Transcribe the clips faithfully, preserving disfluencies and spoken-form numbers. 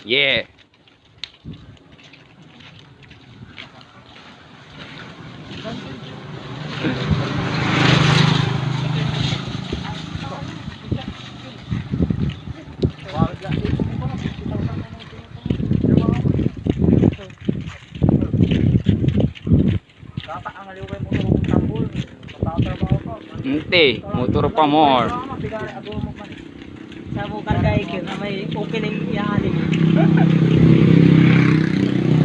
Yeah. Ente, motor pa more. Sa mo karga ikin, amay opening ya alim.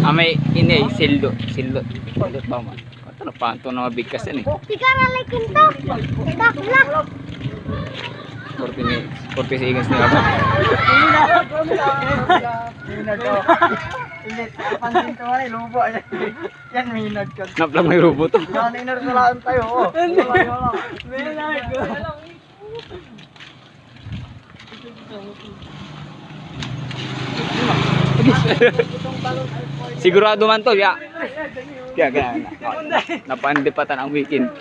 Amay ini, sildo, sildo. Sildo pa man. Ito na pa, ito na mabigkas yan eh. Tiga na like ito. Tiga pula. Forty minutes. Forty seconds na ako. Minag ko. Hindi, pansin ko nga, lubo. Yan, minag ko. Naplag may lubo to. Yan, inersalaan tayo, oh. Hindi. Wala, wala. Minag ko. Sigurado man to, ya. Kaya, kaya, na, napaandipatan ang weekend.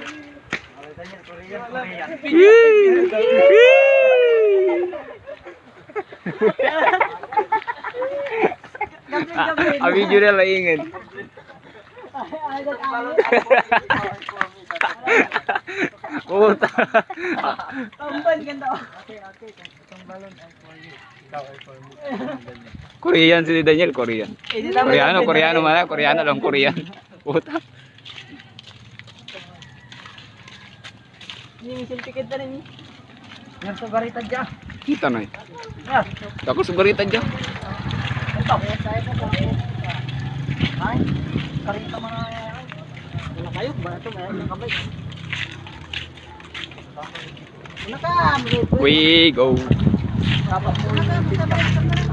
Ah, ah, video na laingan. Puta. Tamban ganda. Korean si Daniel, Korean. Koreano, Koreano man, Koreano lang, Korean. Puta. Ini, misil tikid na rin. Yan sa garita dyan. Kita na eh. Yan. Tapos sa garita dyan. Ito. Ay, karita mga yan. Wala kayo, ba ito? May nakabay. Una ka, mga We go. Tapos una ka, mga